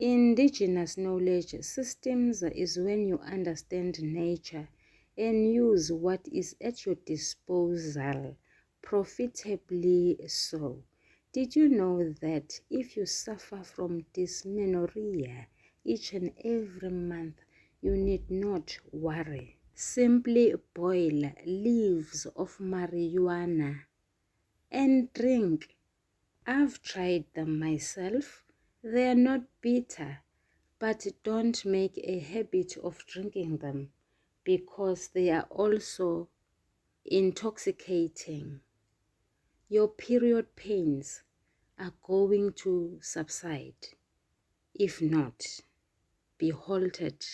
Indigenous knowledge systems is when you understand nature and use what is at your disposal profitably so. Did you know that if you suffer from dysmenorrhea each and every month, you need not worry? Simply boil leaves of marijuana and drink. I've tried them myself. They are not bitter, but don't make a habit of drinking them because they are also intoxicating. Your period pains are going to subside. If not, be halted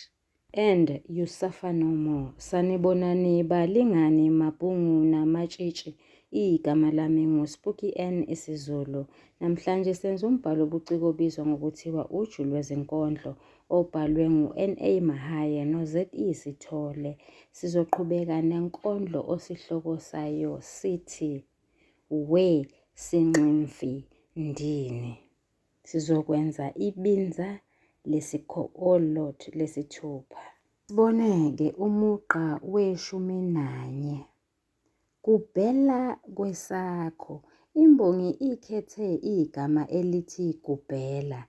and you suffer no more. Sanibonani balingani mabhungu namatshitshi. Igama lami nguSpooky N isiZulu. Namhlanje senza umbhalo obuciko obizwa ngokuthiwa Uju Lwezinkondlo obhalwe ngu-NA Mahaye no-ZE Sithole. Sizoqhubeka nenkondlo osihloko sayo sithi We Sinximfi Ndini. Sizokwenza ibinza lesikhoolot lesithupha. Sibone-ke umugqa weshumi nanye. Gubhela kwesakho. Imbongi ikhethe igama elithi gubhela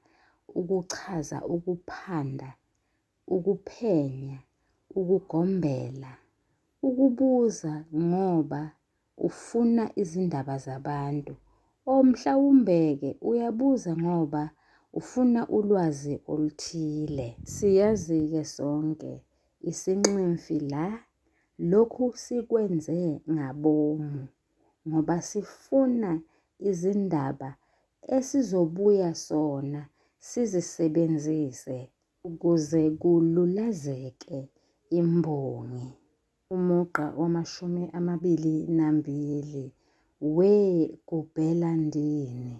ukuchaza ukuphanda, ukuphenya, ukugombela, ukubuza ngoba ufuna izindaba zabantu or mhlawumbe-ke uyabuza ngoba ufuna ulwazi oluthile. Siyazi-ke sonke isinximfi la Lokhu sikwenze ngabomu ngoba sifuna izindaba esizobuya sona sizisebenzise ukuze kululazeke imbongi. Umugqa wamashumi amabili nambili, We Gubhela ndini.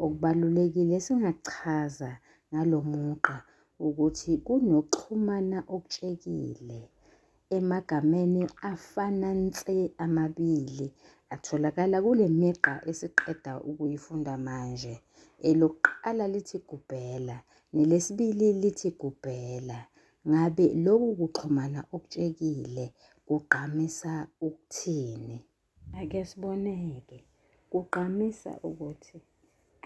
Okubalulekile esingakuchaza ngalo mugqa ukuthi kunokuxhumana okutshekile emagameni afana nse amabili atholakala kule migqa esiqeda ukuyifunda manje. Elokuqala lithi gubhela nelesibili lithi gubhela. Ngabe loku kuxhumana okutshekile kugqamisa ukuthini? Ake sibone-ke, kugqamisa ukuthi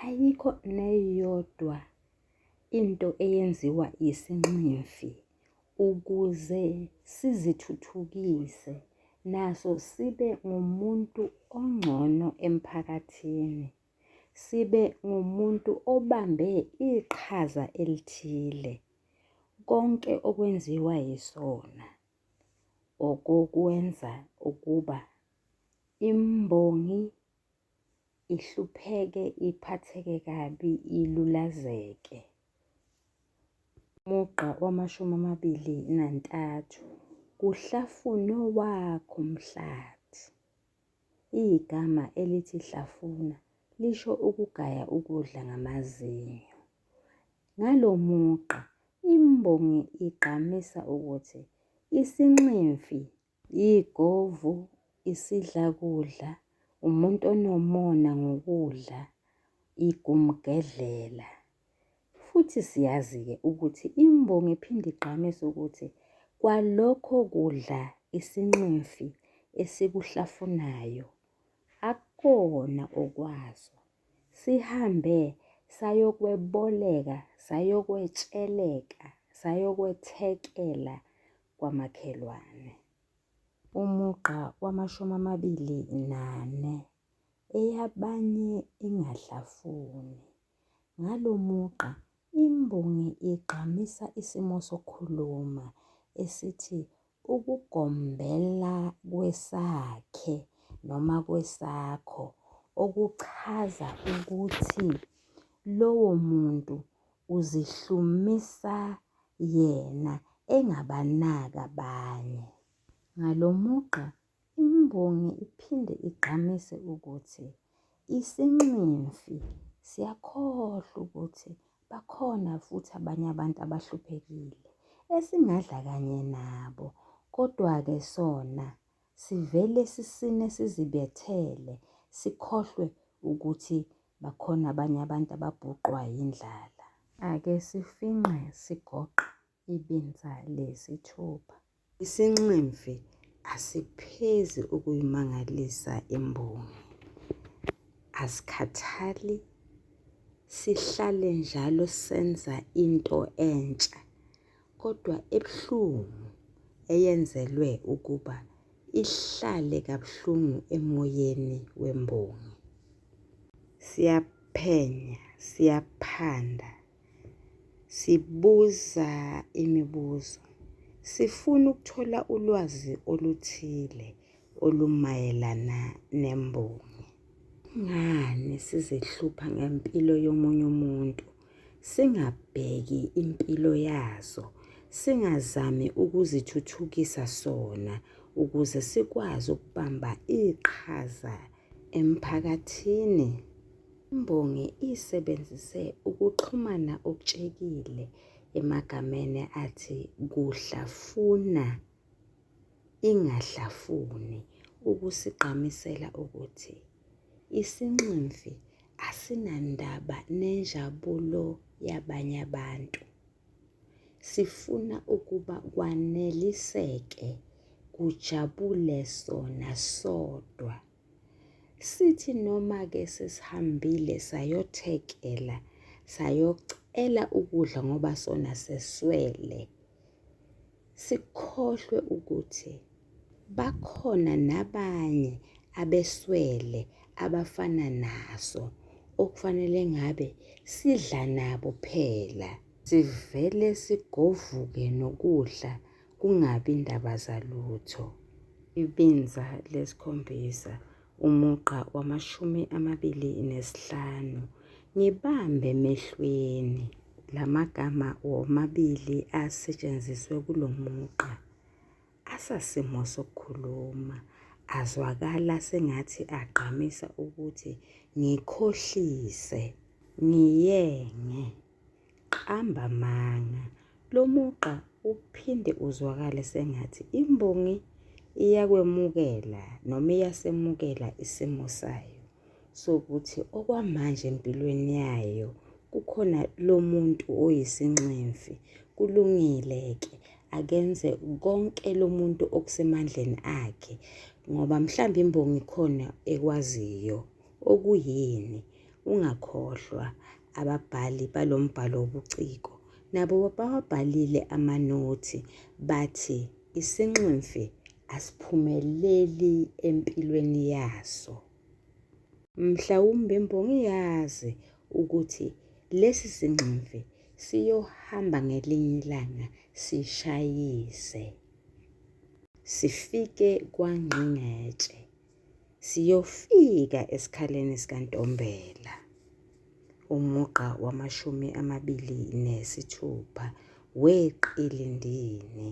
ayikho neyodwa into eyenziwa yisinximfi ukuze sizithuthukise naso sibe ngumuntu ongcono emphakathini, sibe ngumuntu obambe iqhaza elithile. Konke okwenziwa yisona okokwenza ukuba imbongi ihlupheke, iphatheke kabi, ilulazeke. Umugqa wamashumi amabili nantathu, Kuhlafunwe owakho umhlathi. Igama elithi hlafuna lisho ukugaya ukudla ngamazinyo. Ngalo mugqa imbongi igqamisa ukuthi isinximfi, igovu, isidlakudla, umuntu onomona ngokudla, igumgedlela. Futhi siyazi-ke ukuthi imbongi iphinde igqamise ukuthi kwalokho kudla isinximfi esikuhlafunayo akukona okwaso. Sihambe sayokweboleka, sayokwetsheleka, sayokwethekela kwamakhelwane. Umugqa wamashumi amabili nane, eyabanye ingahlafuni. Ngalo mugqa imbongi igqamisa isimo sokukhuluma esithi ukugombela kwesakhe noma kwesakho okuchaza ukuthi lowo muntu uzihlumisa yena engabanaki abanye. Ngalo mugqa imbongi iphinde igqamise ukuthi isinximfi siyakhohlwa ukuthi bakhona futhi abanye abantu abahluphekile esingadla kanye nabo kodwa-ke sona sivele sisine sizibethele sikhohlwe ukuthi bakhona abanye abantu ababhuqwa yindlala. Ake sifinqe sigoqe ibinza lesithupha. Isinximfi asiphezi ukuyimangalisa imbongi. Asikhathali, sihlale njalo senza into entsha kodwa ebuhlungu eyenzelwe ukuba ihlale kabuhlungu emoyeni wembongi. Siyaphenya, siyaphanda, sibuza imibuzo, sifuna ukuthola ulwazi oluthile olumayelana nembongi. Kungani sizihlupha ngempilo yomunye umuntu singabheki impilo yaso, singazami ukuzithuthukisa sona ukuze sikwazi ukubamba iqhaza emphakathini? Imbongi isebenzise ukuxhumana okutshekile emagameni athi kuhlafuna, ingahlafuni ukusigqamisela ukuthi isinximfi asinandaba nenjabulo yabanye abantu. Sifuna ukuba kwaneliseke, kujabule sona sodwa. Sithi noma-ke sesihambile sayothekela, sayocela ukudla ngoba sona seswele, sikhohlwe ukuthi bakhona nabanye abeswele abafana naso okufanele ngabe sidla nabo phela. Sivele sigovuke nokudla kungabi ndaba zalutho. Ibinza lesikhombisa, umugqa wamashumi 25, Ngibambe emehlweni. La magama womabili asetshenziswe kulo mugqa asasimo sokukhuluma, azwakala sengathi agqamisa ukuthi ngikhohlise, ngiyenge, qamba amanga. Lo mugqa uphinde uzwakale sengathi imbongi iyakwemukela noma iyasemukela isimo sayo sokuthi okwamanje empilweni yayo kukhona lo muntu oyisinximfi. Kulungile-ke akenze konke lo muntu okusemandleni akhe ngoba mhlawumbe imbongi khona ekwaziyo okuyini. Ungakhohlwa ababhali balo mbhalo wobuciko nabo bawabhalile amanothi bathi isinximfi asiphumeleli empilweni yaso. Mhlawumbe imbongi iyazi ukuthi lesi sinximfi siyohamba ngelinye ilanga sishayise, sifike kwaNgqingetshe. Siyofika esikhaleni sikaNtombela, umugqa wamashumi 26, weqili ndini.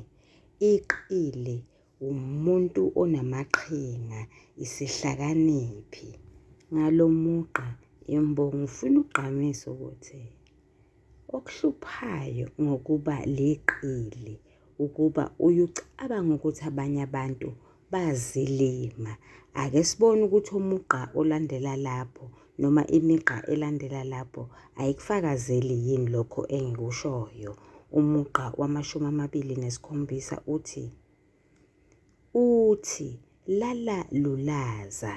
Iqili wumuntu onamaqhinga, isihlakaniphi. Ngalo mugqa imbongi ifuna ukugqamisa ukuthi Okuhluphayo ngokuba liqili ukuba uye ucabange ukuthi abanye abantu bazilima. Ake sibone ukuthi umugqa olandela lapho noma imigqa elandela lapho ayikufakazeli yini lokho engikushoyo. Umugqa wamashumi 27 uthi, uthi lala lulaza.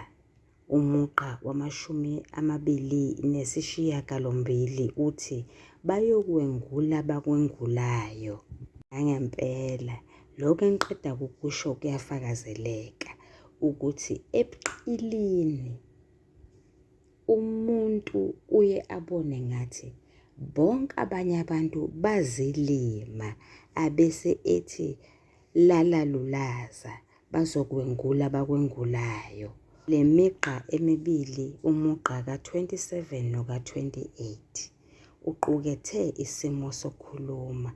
Umugqa wamashumi 28 uthi bayokwengula abakwengulayo. Nangempela lokhu engiqeda kukusho kuyafakazeleka ukuthi ebuqilini umuntu uye abone ngathi bonke abanye abantu bazilima abese ethi lala lulaza bazokwengula abakwengulayo. Le migqa emibili umugqa ka-27 noka-28 uqukethe isimo sokukhuluma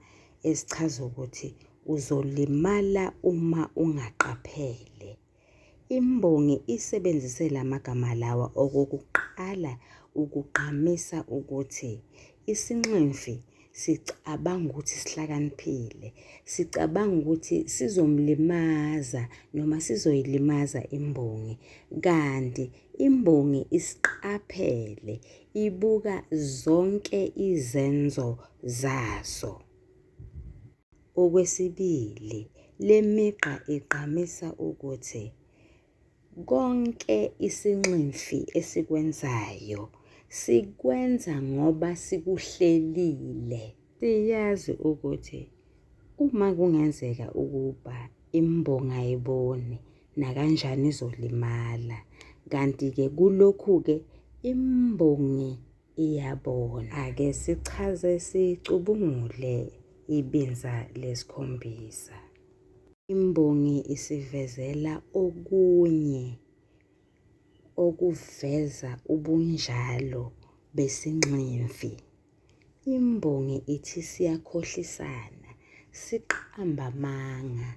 esichaza ukuthi uzolimala uma ungaqaphele. Imbongi isebenzise la magama lawa okokuqala ukugqamisa ukuthi isinximfi Sicabanga ukuthi sihlakaniphile, sicabanga ukuthi sizomlimaza noma sizoyilimaza imbongi, kanti imbongi isiqaphele ibuka zonke izenzo zaso. Okwesibili, le migqa igqamisa ukuthi konke isinximfi esikwenzayo sikwenza ngoba sikuhlelile. Siyazi ukuthi uma kungenzeka ukuba imbongi ayiboni nakanjani izolimala, kanti-ke kulokhu-ke imbongi iyabona. Ake sichaze sicubungule ibinza lesikhombisa. Imbongi isivezela okunye okuveza ubunjalo besingximfi. Imbongi ithi siyakhohlisana, siqamba amanga,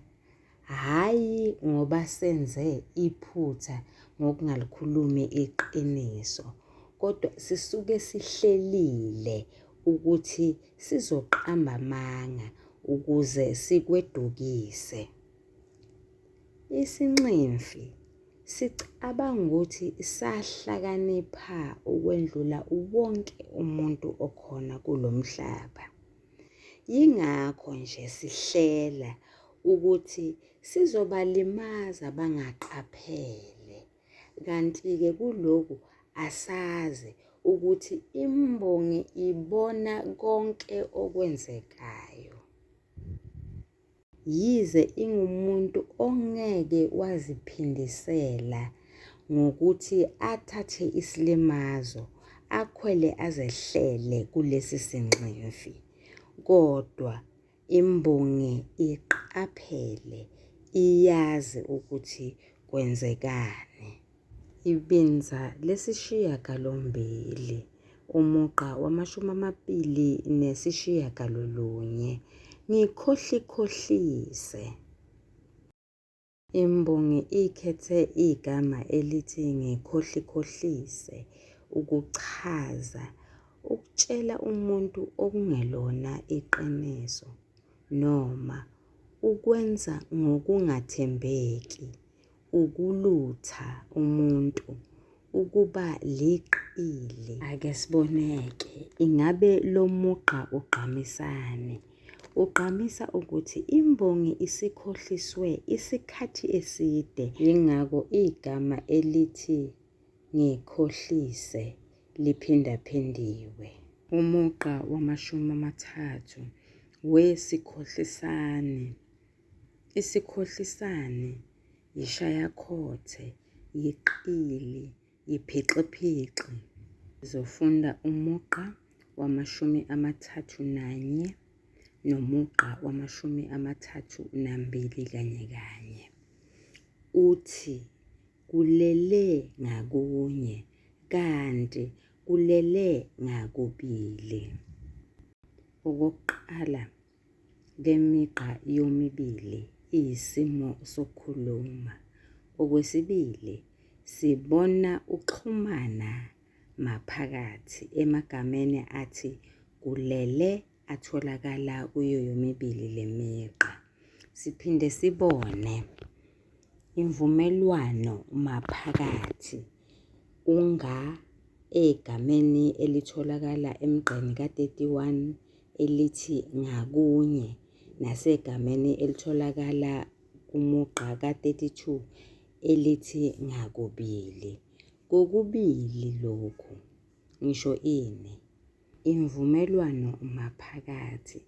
hhayi ngoba senze iphutha ngokungalikhulumi iqiniso, kodwa sisuke sihlelile ukuthi sizoqamba amanga ukuze sikwedukise. Isinximfi sicabanga ukuthi sahlakanipha ukwendlula wonke umuntu okhona kulo mhlaba. Yingakho nje sihlela ukuthi sizobalimaza bangaqaphele. Kanti-ke kulokhu asazi ukuthi imbongi ibona konke okwenzekayo. Yize ingumuntu ongeke waziphindisela ngokuthi athathe isilimazo akhwele azehlele kulesi singximfi, kodwa imbongi iqaphele iyazi ukuthi kwenzekani. Ibinza lesishiyagalombili, umugqa wamashumi amabili nesishiyagalolunye, ngikhohlikhohlise. Imbongi ikhethe igama elithi ngikhohlikhohlise ukuchaza ukutshela umuntu okungelona iqiniso noma ukwenza ngokungathembeki, ukulutha umuntu, ukuba liqili. Ake sibone-ke, ingabe lo mugqa ugqamisani? Ugqamisa ukuthi imbongi isikhohliswe isikhathi eside. Yingakho igama elithi ngikhohlise liphindaphindiwe. Umugqa wamashumi amathathu, wesikhohlisani. Isikhohlisani yishayakhothe, yiqili, yiphixiphixi. Sizofunda umugqa wamashumi amathathu nanye nomugqa wamashumi amathathu nambili kanye kanye. Uthi kulele ngakunye kanti kulele ngakubili. Okokuqala, le migqa yomibili iyisimo sokukhuluma. Okwesibili, sibona uxhumana maphakathi emagameni athi kulele atholakala kuyo yomibili le migqa. Siphinde sibone imvumelwano maphakathi unga egameni elitholakala emgqeni ka-31 elithi ngakunye nasegameni elitholakala kumugqa ka-32 elithi ngakubili. Kokubili lokhu ngisho ini? Imvumelwano maphakathi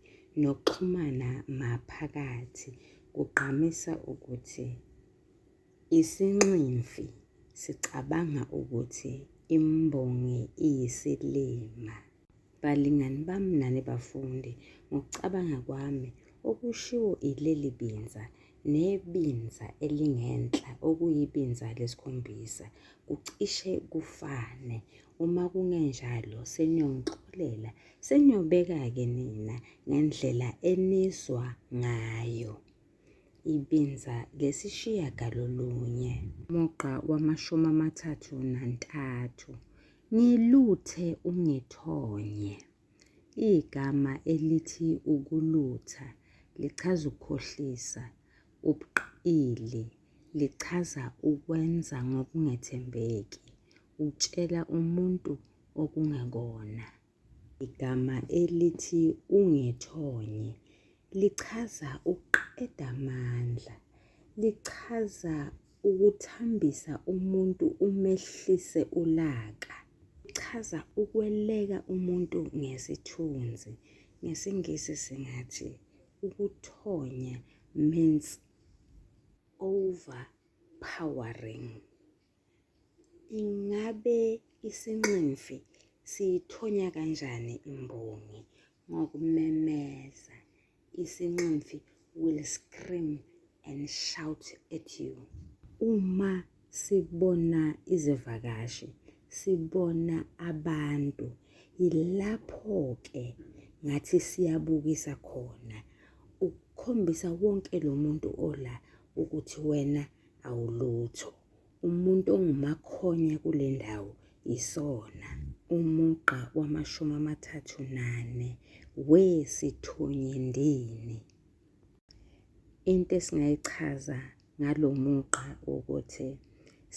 nokuxhumana maphakathi kugqamisa ukuthi isinximfi sicabanga ukuthi imbongi iyisilima. Balingani bami nani bafundi, ngokucabanga kwami okushiwo ileli binza nebinza elingenhla okuyibinza lesikhombisa kucishe kufane. Uma kungenjalo seniyongixolela, seniyobeka-ke nina ngendlela enizwa ngayo. Ibinza lesishiyagalolunye. Umugqa wamashumi amathathu nantathu. Ngiluthe ungithonye. Igama elithi ukulutha lichaza ukukhohlisa, ubuqili, lichaza ukwenza ngokungethembeki, ukutshela umuntu okungekona. Igama elithi ungithonye lichaza ukuqeda amandla, lichaza ukuthambisa umuntu umehlise ulaka. Lichaza ukweleka umuntu ngesithunzi. NgesiNgisi singathi ukuthonya means overpowering. Ingabe isinximfi siyithonya kanjani imbongi? Ngokumemeza. Isinximfi will scream and shout at you. Uma sibona izivakashi, sibona abantu, yilapho-ke ngathi siyabukisa khona ukukhombisa wonke lo muntu ola ukuthi wena awulutho. Umuntu ongumakhonya kule ndawo yisona. Umugqa wamashumi 34 wesithonyendini. Into esingayichaza ngalo mugqa ukuthi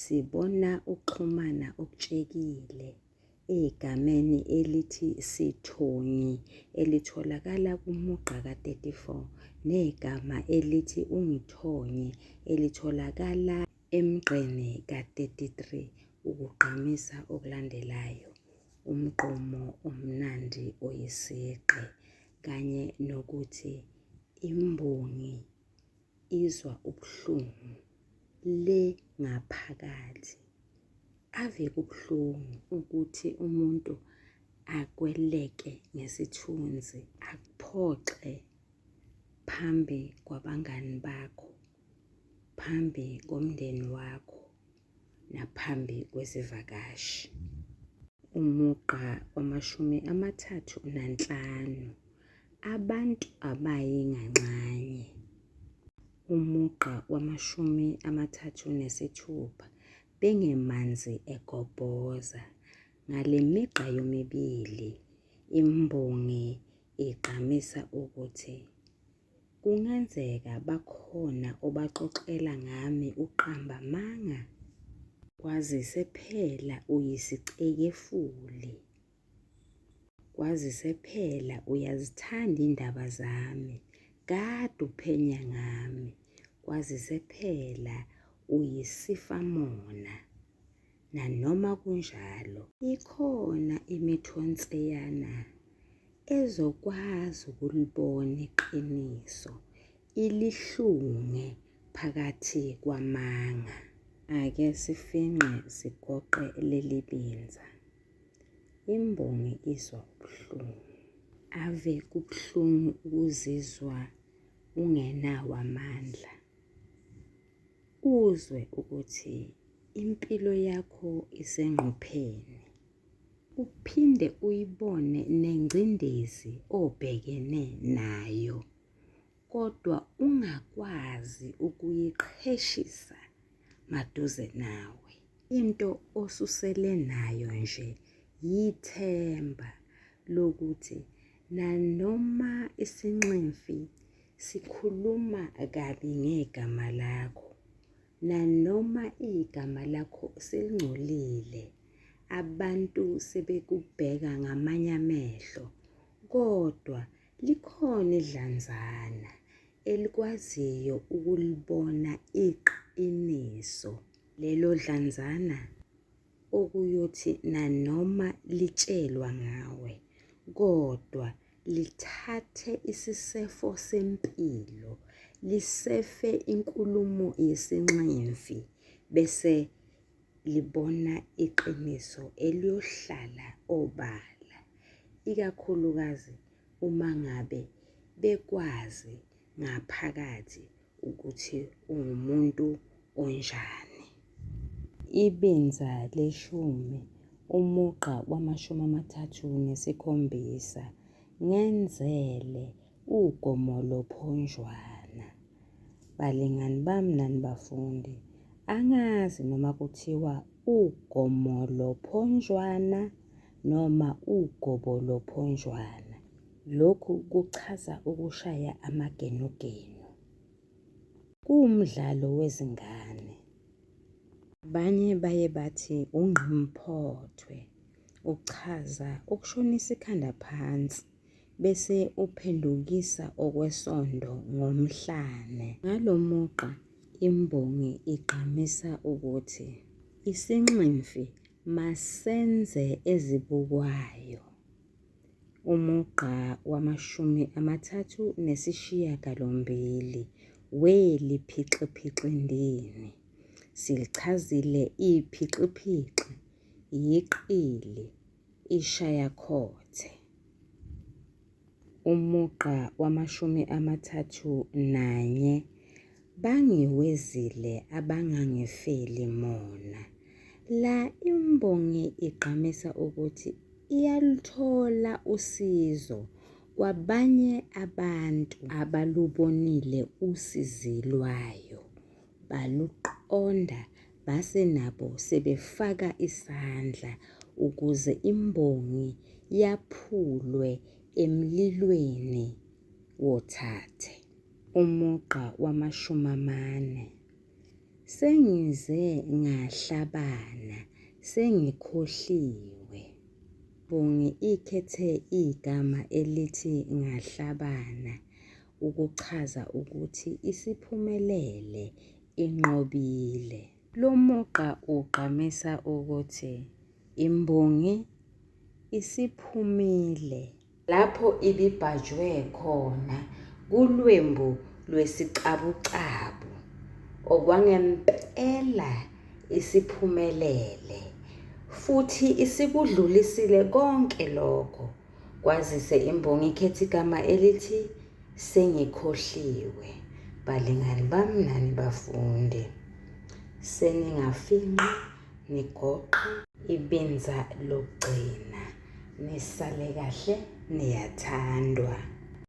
sibona ukuxhumana okutshekile egameni elithi sithonyi elitholakala kumugqa ka-34 negama elithi ungithonye elitholakala emgqeni ka-33 ukugqamisa okulandelayo, umgqumo omnandi oyisigqi kanye nokuthi imbongi izwa ubuhlungu le ngaphakathi. Ave kubuhlungu ukuthi umuntu akweleke ngesithunzi, akuphoxe phambi kwabangani bakho, phambi komndeni wakho naphambi kwezivakashi. Umugqa wamashumi 35 Abantu abayi nganxanye. Umugqa wamashumi 36 Bengemanzi egobhoza. Ngale migqa yomibili imbongi igqamisa ukuthi Kungenzeka bakhona obaxoxela ngami uqamba amanga? Kwazise phela uyisicekefuli. Kwazise phela uyazithanda indaba zami, kade uphenya ngami. Kwazise phela uyisifamona. Nanoma kunjalo, ikhona imithonseyana ezokwazi ukulibona iqiniso ilihlunge phakathi kwamanga. Ake sifinqe sigoqe leli binza. Imbongi izwa ubuhlungu. Ave kubuhlungu ukuzizwa ungenawo amandla. Uzwe ukuthi impilo yakho isengqupheni. Uphinde uyibone nengcindezi obhekene nayo kodwa ungakwazi ukuyiqheshisa maduze nawe. Into osusele nayo nje yithemba lokuthi nanoma isinximfi sikhuluma kabi ngegama lakho, nanoma igama lakho selingcolile, abantu sebekubheka ngamanye amehlo, kodwa likhona idlanzana elikwaziyo ukulibona iqiniso. Lelo dlanzana okuyothi nanoma litshelwa ngawe kodwa lithathe isisefo sempilo, lisefe inkulumo yesinximfi bese libona iqiniso eliyohlala obala, ikakhulukazi uma ngabe bekwazi ngaphakathi ukuthi ungumuntu onjani. Ibinza leshumi, umugqa wamashumi 37, Ngenzele ugomolophonjwana. Balingani bami nani bafundi, angazi noma kuthiwa ugomolophonjwana noma ugobolophonjwana. Lokhu kuchaza ukushaya amagenugenu. Kuwumdlalo wezingane. Abanye baye bathi ungqimphothwe, uchaza ukushonisa ikhanda phansi bese uphendukisa okwesondo ngomhlane. Ngalo mugqa imbongi igqamisa ukuthi isinximfi masenze ezibukwayo. Umugqa wamashumi amathathu nesishiyagalombili weli phixiphixindini. Silichazile iphixiphixi, yiqili, ishayakhothe. Umugqa wamashumi 31 Bangiwezile abangangifeli mona. La imbongi igqamisa ukuthi iyaluthola usizo kwabanye abantu abalubonile usizi lwayo, baluqonda base nabo sebefaka isandla ukuze imbongi yaphulwe emlilweni wothathe. Umugqa wamashumi amane. Sengize ngahlabana, sengikhohliwe. Imbongi ikhethe igama elithi ngahlabana ukuchaza ukuthi isiphumelele, inqobile. Lo mugqa ugqamisa ukuthi imbongi isiphumile. Lapho ibibhajwe khona kulwembu lwesicabucabu, okwangempela isiphumelele futhi isikudlulisile konke lokho, kwazise imbongi ikhetha igama elithi sengikhohliwe. Balingani bami nani bafundi, seningafinqa nigoqe ibinza lokugcina. Nisale kahle niyathandwa.